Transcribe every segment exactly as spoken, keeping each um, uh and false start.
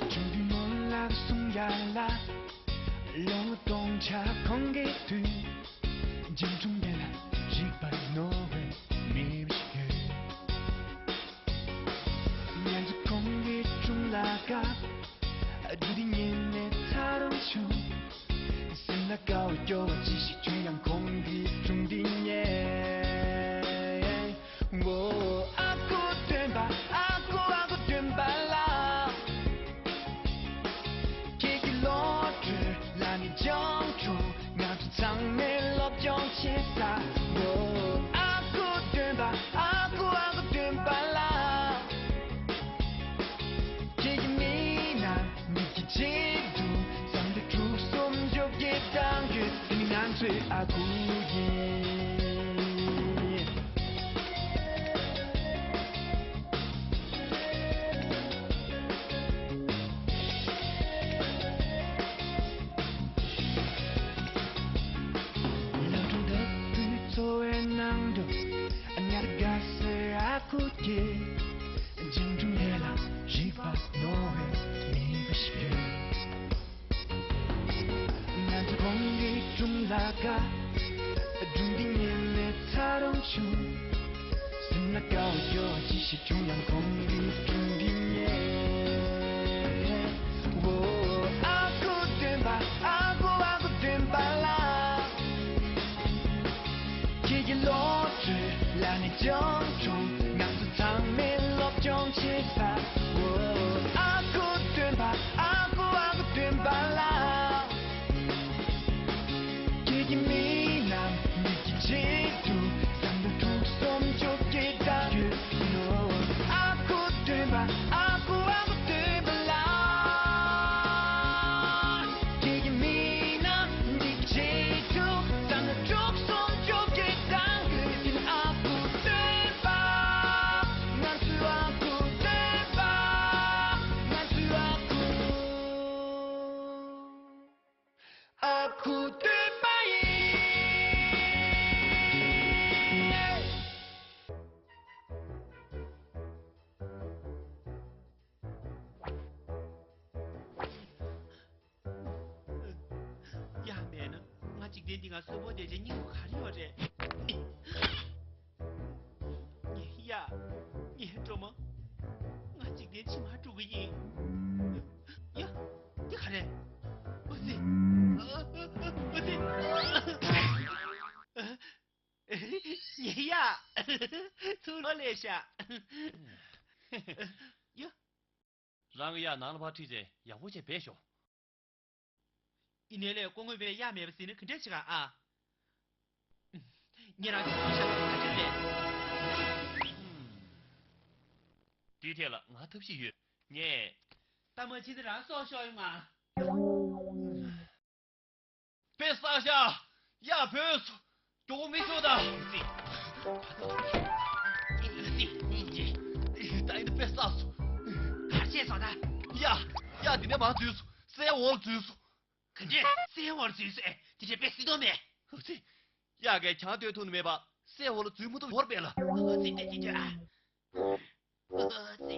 ཆུང་དུས་ནོར་ལག་གསུང་ཡ་ལ། ལོ་ངོ་སྟོང་ཆ་ཁོང་གི་དུས། འཇིམ་ཆུང་ཡ་ལ་རིག་པ་རྣོ་བའི་མི་ཞིག་ཡོད། ཉལ་ཚུལ་ཁོང་གི་སྒྲུང་ལ་དགའ། སྒྲུང་འདི་ཉན་ནས་ཚ་རུང་བྱུང་། སེམས་ལ་དགའ་བ་སྐྱོ་བ་ཅི་ཞིག་བྱུང་ཡང་ཁོང་གི་སྒྲུང་འདི་ཉན། ཨོ། ཨ་ཁུ་སྟོན་པ། ཨ་ཁུ། ཨ་ཁུ་སྟོན་པ་ལགས། ཁྱེད་ཀྱི་བློ་གྲོས་ལ་ནི་སྦྱོང་གྲོགས། ང་ཚོ་ཚང་མས་སློབ་སྦྱོང་བྱེད་ས། ཨོ། ཨ་ཁུ་སྟོན་པ། ཨ་ཁུ། ཨ་ཁུ་སྟོན་པ་ལགས། ཁྱེད་ཀྱི་མིག་ནང་མིག་གི་བརྗིད་དུ་བསམ་བློ་དྲུག་གསུམ་བཅོ་བརྒྱད་བཏང་དུས། དེ་ནི་ང་ཚོའི་ཨ་ཁུ་ཡིན། ལམ་འགྲོ་བདག་པོའི་འཚོ་བའི་ནང་དུ། ཉལ་དགའ་སའི་ཨ་ཁུ་དེ། འཇིམ་ཆུང་ཡ་ལ་རིག་པ་རྣོ་བའི་མི་ཞིག་ཡོད། ང་ཚོ་ཁོང་གི་སྒྲུང་ལ་དགའ། སྒྲུང་འདི་ཉན་ནས་ཚ་རུང་བྱུང་། སེམས་ལ་དགའ་བ་སྐྱོ་བ་ཅི་ཞིག་བྱུང་ཡང་ཁོང་གི་སྒྲུང་འདི་ཉན། ཨོ། ཨ་ཁུ་སྟོན་པ། ཨ་ཁུ། ཨ་ཁུ་སྟོན་པ་ལགས། ཁྱེད་ཀྱི་བློ་གྲོས་ལ་ནི་སྦྱོང་གྲོགས། ང་ཚོ་ཚང་མས་སློབ་སྦྱོང་བྱེད་ས། ཨོ། ཨ་ཁུ་སྟོན་པ། ཨ་ཁུ། ཨ་ཁུ་སྟོན་པ་ལགས། ཁྱེད་ཀྱི་མིག་ནང་མིག་གི་བརྗིད་དུ་བསམ་བློ་དྲུག་གསུམ་བཅོ་བརྒྱད་བཏང་ཡོད་ནོ། ཨ་ཁུ་སྟོན་པ། ཨ་ཁུ། ཨ་ཁུ་སྟོན་པ་ལགས། ཁྱེད་ཀྱི་མིག་ནང་མིག་གི་བརྗིད་དུ་བསམ་བློ་དྲུག་གསུམ་བཅོ་བརྒྱད་བཏང་ཡོད་ནོ། ཨ་ཁུ་སྟོན་པ། ང་ཚོའི་ཨ་ཁུ་སྟོན་པ། ང་ཚོའི་ཨ་ཁུ། ཨ་ཁུ་སྟོན་པ་ཡིན། ཡ། མེད་ན་ང་འཇིག་རྟེན་འདི་ང་གསོན་པོ་བསྡད་བྱས་སྙིང་པོ་ག་རེ་ཡོད་རེད། ངའི་ཡ། ངའི་སྒྲོལ་མ། ང་འཇིག་རྟེན་ཕྱི་མར་འགྲོ་གི་ཡིན། ཡ། འདི་ག་རེད། ཨ་ཙི། ཨ་ཙི། ངའི་ཡ། ཚུར་ལོག་ལས་ཤག་ཡ། རང་གི་ཡ་ནང་ལ་ཕར་ཁྲིད་བྱས་ཡག་པོ་བྱས་སྦས་ཤོག་ཡིན་ནའི་ལས་སྐུ་ངོ་བས་གཡག་མེད་པ་ཟེར་ན་ག་འདྲས་བྱེད་ག་ཨ། ངས་རང་གི་ཤ་ཚ་ཆེ་རེད། འདིའི་ཐད་ལ་ང་ཐབས་ཤེས་ཡོད། ངས། ད་མ་བྱེད་ཚེ་རང་སྲོག་ཤོར་ཡོང་ང་། དཔེ་བསགས་ཤག་ཡ། བོས་སོ། མགྱོགས་པོ་མི་ཤོག་ད། ད་ཡིན་དཔེ་བསགས་སོ། གར་བྱས་སོང་ད། ཡ། ཡ། འདི་ནས་མར་འཛུལ་སོང་། སའི་འོག་ལ་འཛུལ་སོང་། ག་འདྲས་སའི་འོག་ལ་འཛུལ་སོང་ཨེ། དེ་འདྲས་དཔེ་སྲིད་དོན་མེད། ཨ་ཙི། ཡ་གིས་གྱང་སྟོན་ཐུབ་ནི་མེད་པ། སའི་འོག་ལ་འཛུལ་མ་ཐུབ་བོར་པས་ལ། ཨ་ཙི། དེ་དེ་དེ་ཨ། ཨ་ཙི།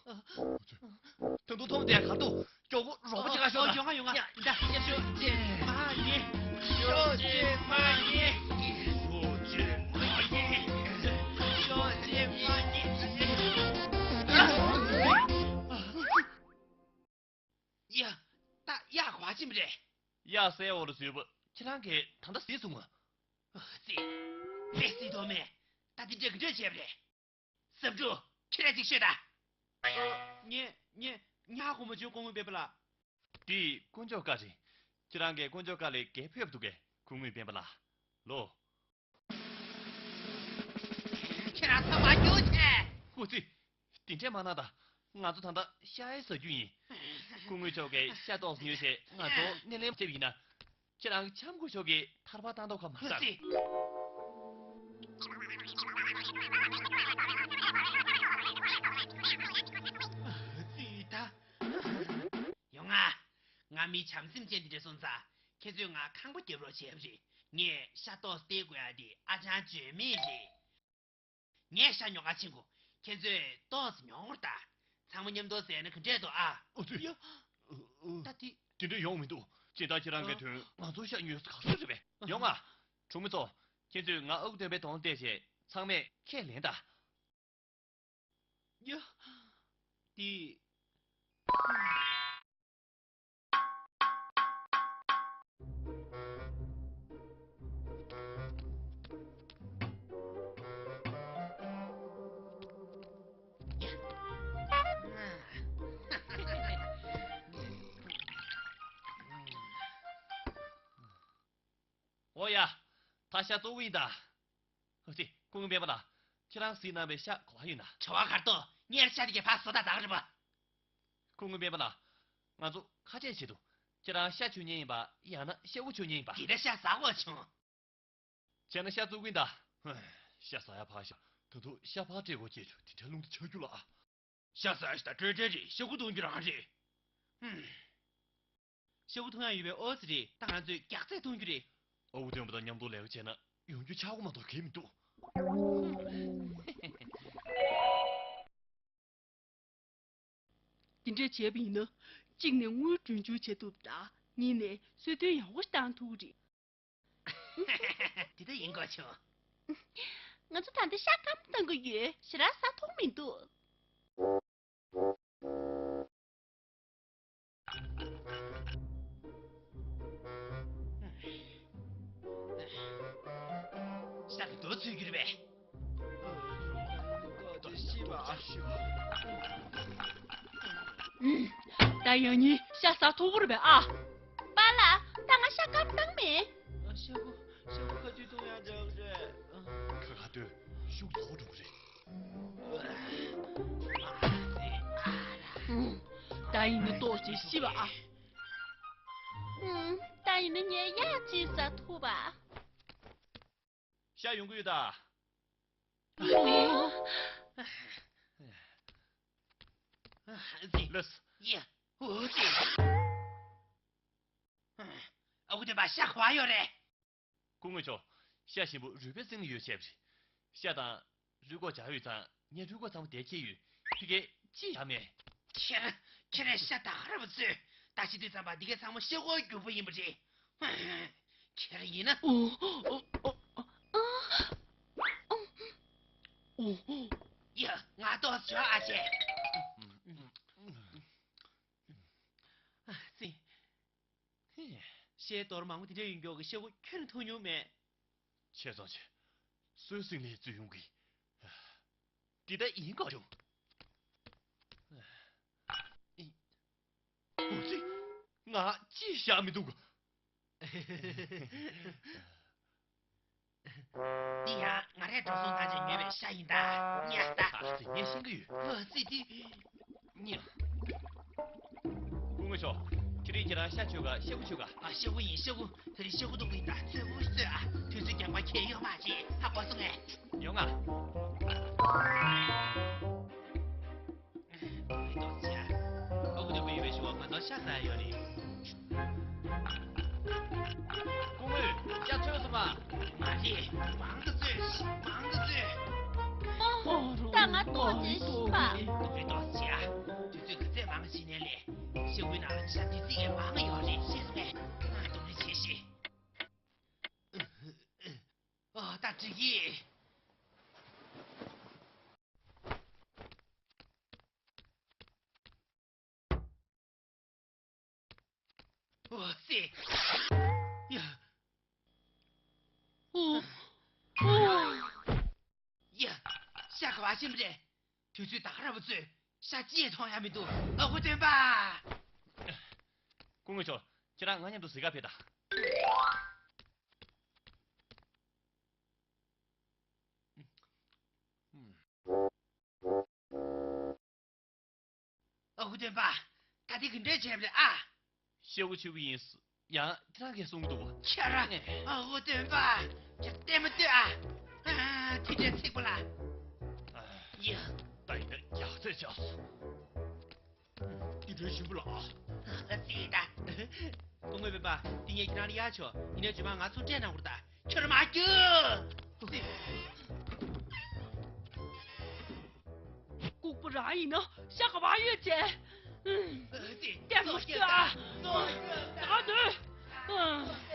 ད་དུང་མཐོང་བསྡད་གར་འདུག་མགྱོགས་པོ་རོགས་པ་བྱེད་ག་ཤོག་ཨོ། ཡོང་ང་ཡོང་ང་། ཡ། ད་ཤོག་ཅེས་མ་ཉེ། ཤོག་ཅེས་མ་ཉེ། ཤོག་ཅེས་མ་ཉེ། ཤོག་ཅེས་མ་ཉེ། ཡ། ད་ཡག་ག་བ་ཕྱིན་པ་རེད། ཡ། སའི་འོག་ལ་འཛུལ་བ་ཁྱེད་རང་གིས་ད་ལྟ་གཟིགས་སོང་ང་། ཨ་ཙི། དཔེ་སྲིད་དོན་མེད། ད་འདི་འདྲས་ག་འདྲས་བྱས་པ་རེད། ཟབ་དྲུག་ཁྱེད་རང་ཅིག་ཤོད་ད། ངས་ངས་ངས་ཧ་གོ་མ་བྱུང་སྐུ་ངོ་སྤེན་པ་ལགས། འདི་དཀོན་མཆོག་བཀའ་རེད། ཁྱེད་རང་གིས་དཀོན་མཆོག་བཀའ་ལ་འགན་ཕོད་པ་འདུག་གས་སྐུ་ངོ་སྤེན་པ་ལགས། ལོ། ཁྱེད་རང་ཚང་མ་རྒྱུགས་བྱས། ཨ་ཙི། དེ་འདྲས་མ་གནང་དང་། ང་ཚོ་ད་ལྟ་ཤ་ཡི་ཟ་རྒྱུ་ཡིན། སྐུ་ངོ་མཆོག་གིས་ཤ་ཏོག་ཙམ་ཉོས་བྱས་ང་ཚོ་སྣེ་ལེན་བྱས་པ་ཡིན་ན། ཁྱེད་རང་ལྕམ་སྐུ་མཆོག་གིས་ཐར་པ་བཏང་མདོག་ཁ་མ་ཨ་ཙི། མི་བྱམས་སེམས་ཅན་དེ་འདྲ་སོང་ཙང་། ཁྱེད་ཚོས་ང་ཁང་པ་རྒྱབ་རོགས་བྱས་པ་རེད། ངས་ཤ་ཏོག་སྟེར་དགོས་ཡ་དེ་ཨ་ཅང་བརྗོད་མེད་རེད། ངས་ཤ་ཉོ་ག་ཕྱིན་གོ། ཁྱེད་ཚོས་ཏོག་ཙམ་ཉོ་དགོས་ད། ཚང་མ་མཉམ་དུ་ཟས་ན་ག་འདྲས་འདུག་ཨ། ཨོ་ཙི། ཡ། ད་དེ། དེ་འདྲ་ཡོང་མི་འདུག་སྤྱིར་བཏང་ཁྱེད་རང་གི་དོན་ང་ཚོ་ཤ་ཉོས་ག་ཚོད་རེད་པས། ཡོང་ང་། གྲོགས་མོ་ཚོ། ཁྱེད་ཚོས་ང་ཨ་ཁུ་སྟོན་པའི་གདོང་བལྟས་བྱས་ཚང་མས་ཁས་ལེན་ད། ཡ། དེ། འོ་ཡ། ད་ཤ་བཙོང་གི་ཡིན་ད། ཨ་ཙི། སྐུ་ངོ་སྤེན་པ་ལགས། ཁྱེད་རང་གཟིགས་གནང་བའི་ཤ་ག་པར་ཡོད་ན། བྲོ་བ་གར་ཏོ། ངས་ཤ་དེ་གའི་ཕར་བཟོ་ད་དག་རེད་པ། སྐུ་ངོ་སྤེན་པ་ལགས། ང་ཚོ་ཁ་ཆད་བྱེད་དུ། ཁྱེད་རང་ཤ་མཆོད་མཁན་ཡིན་པ། ཡང་ན་ཤ་བོ་མཆོད་མཁན་ཡིན་པ། དེ་ད་ཤ་ཟ་དགོས་བྱུང་། བྱས་ན་ཤ་བཙོང་གི་ཡིན་ད། ཧོན། ཤ་ཟ་ཡ་ཕར་བཞག་ད་དུང་ཤ་ཕར་སྤྲད་དགོས་ཅེས་བྱུང་དེ་འདྲ་རླུང་རྟ་ཆག་རྒྱུ་ལ། ཤ་ཟ་ཡ་ཞིག་ད་སྤྲོད་སྤྲད་རེད། ཤ་ཁུ་གཏོང་རྒྱུ་རང་རེད། ཧུམ། ཤ་ཁུ་འཐུང་ཡ་ཡོད་པའི་ཨོ་ཙི་རེད། ད་ང་ཚོས་རྒྱག་རྩེད་གཏོང་རྒྱུ་རེད། ཨ་ཁུ་སྟོན་པ་དང་མཉམ་དུ་ལས་ཀ་བྱས་ན་ཡོང་རྒྱུ་ཆག་སྒོ་མ་གཏོགས་གལ་མི་འདུག་དེ་འདྲ་བྱས་པ་ཡིན་ན། གཅིག་ནས་དངུལ་གྲོན་ཆུང་བྱེད་ཐུབ་དང་། གཉིས་ནས་གསོལ་སྟོན་ཡག་པོ་ཞིག་བཏང་ཐུབ་ཀྱི་རེད། དེ་ལྟ་ཡིན་དགོས་བྱུང་། ང་ཚོ་ད་ལྟ་ཤ་སྐམ་བཏང་གི་ཡོད། ཞེ་དྲག་ཟ་ཐུབ་མི་འདུག་ཤ་གི་རྡོ་ཚུད་ཀྱི་རེད་པས། ད་ཡང་ཉིན་ཤ་ཟ་ཐུབ་ཀྱི་རེད་པས་ཨ། པཱ་ལགས། ད་ང་ཤ་སྐམ་བཏང་མེད། ཤ་བོ་ཤ་བོ་ག་དུས་གཏོང་ཡག་འདྲ་བོ་རེད། ཁ་ཁ་སྟོད་ཤུགས་ལོག་འགྲོ་གི་རེད། ད་ཡིན་ན་ལྟོགས་བྱས་ཤི་བ་ཨ། ད་ཡིན་ན་ངས་གཡག་ཅིག་ཟ་ཐུབ་པ། ཤ་ཡོང་གི་ཡོད་ད། ལགས། ཡ། འོ་ཙི། ཨ་ཁུ་སྟོན་པ་ཤ་ག་པར་ཡོད་རེད། སྐུ་ངོ་མཆོག་ཤ་ཞིམ་པོ་རུས་པའི་གསེང་ལ་ཡོད་བཤད་པ་རེད། ཤ་དང་རུས་ཁོག་སྦྱར་ཡོད་ཙང་ངས་རུས་ཁོག་ཚང་མ་དེར་འཁྱེར་ཡོད། ཕ་གིར་ཅི་ཡང་མེད། ཁྱེད་རང་ཁྱེད་རང་ཤ་ད་ག་རང་བཙོས། ད་ཤི་དུས་ཙམ་པ་འདི་གའི་ཚང་མ་ཤ་ཁུ་རྒྱུ་བོ་ཡིན་པ་རེད། ཁྱེད་རང་ཡིན་ན། ཨོ་ཨོ་ཨོ་ཨོ། ཡ། ང་ལྟོགས་བྱོས་ཨ་ཅེ། ཨ་ཙི། ཧེ། ཤའི་དོར་མང་པོ་དེ་འདྲ་ཡོད་མགྱོགས་ཀྱི་ཤ་ཁུ་ཁྱོན་ནས་འཐུང་མྱོང་མེད། བྱས་ཙང་བྱས། སུའི་གསེང་ལས་བཙོས་ཡོང་གི། འདི་ལྟར་ཡིན་དགོས་བྱུང་། འོ་ཙི། ང་ཅིས་བཞག་མི་འདུག་འདི་ཡང་ང་རས་འགྲོ་སོང་བཏང་བྱས་ཉོས་པའི་ཤ་ཡིན་ད། ཉག་ད། ཨ་ཙི། ངས་ཤེས་ཀྱི་ཡོད། ཨ་ཙི། འདི། ཉ། སྐུ་ངོ་མཆོག་ཁྱེད་རིགས་ཁྱེད་རང་ཤ་མཆོད་ག་ཤ་ཁུ་མཆོད་ག་ཨ། ཤ་ཁུ་ཡིན། ཤ་ཁུ། ད་རིང་ཤ་ཁུ་གཏོང་གི་ཡིན་ད། ཚོད་ཁུ་གསོལ་ཨ། དུས་ཚོད་འགྱངས་པ་ཁྱད་ཡོད་མ་རེད། ཧ་གོ་སོང་ངས། ཡོང་ང་། ཨ་ཁུ་སྟོན་པ་ཡོད་པའི་ཞུ་བ་ང་ཚོ་ཤ་ཟ་ཡ་ཡོད་རེད། སྐུ་ངོ། ཤ་ཚོས་སོང་ང་། མ་རེད། མང་དུ་ཚོས། མང་དུ་ཚོས། ཨོ། ད་ང་ལྟོགས་བྱས་ཤི་བ། ལྟོགས་བྱས་ཤི་བ། དུས་ཚོད་ག་ཚད་མང་ཕྱིན་ནའི་ལས། ཤ་ཁུའི་ནང་ལ་ཤ་དེ་ཙི་གེ་མང་ཡོད་རེད། ཤེས་སོང་ངས། ང་གདོང་ལེན་བྱེད་ཤིག་ཨ། ད་འགྲིག་གི། ཨོ་ཙི། ཡ། ཨོ། ཨོ། ཡ། ཤ་ག་པར་ཕྱིན་པ་རེད། དུས་ཚོད་ད་ག་རང་བཙོས། ཤ་ཅི་ཡང་མཐོང་ཡ་མི་འདུག་ཨ་ཁུ་སྟོན་པ། སྐུ་ངོ་མཆོག་ཁྱེད་རང་ང་མཉམ་དུ་གཟིགས་གར་ཕེབས་དང་། ཨ་ཁུ་སྟོན་པ། ད་དེ་ག་འདྲས་བྱས་པ་རེད་ཨ། ཤ་ཁུ་མཆོད་ཀྱི་ཡིན། ཡང་ཁྱེད་རང་གིས་གསུང་གི་འདུག་ཁྱེད་རང་། ཨ་ཁུ་སྟོན་པ། ཁྱེད་བལྟས་མ་སྡོད་ཨ། ཨ། དེ་འདྲས་ཚིག་པ་ལ། ཡ། ད་ཡིན་ན་ཡག་ཚད་ཆགས་སོང་། དེ་འདྲའི་ཞིམ་པོ་ལ། ཙི་ད། སྐུ་ངོ་སྤེན་པ། དེ་ངས་ཁྱེད་རང་ལ་གཡར་ཆོག་ཡིན་ནའི་རྗེས་མ་ང་ཚོ་སྤྲད་གནང་དགོས་རེད་ད། ཁྱོད་རང་མ་རྒྱུགས། ལྐུགས་པ་རང་ཡིན་ན་ཤ་ག་བ་ཡོད་ཅེ། ལྟད་མོ་ཤོད་ཨ། ད་ག་སྡོད།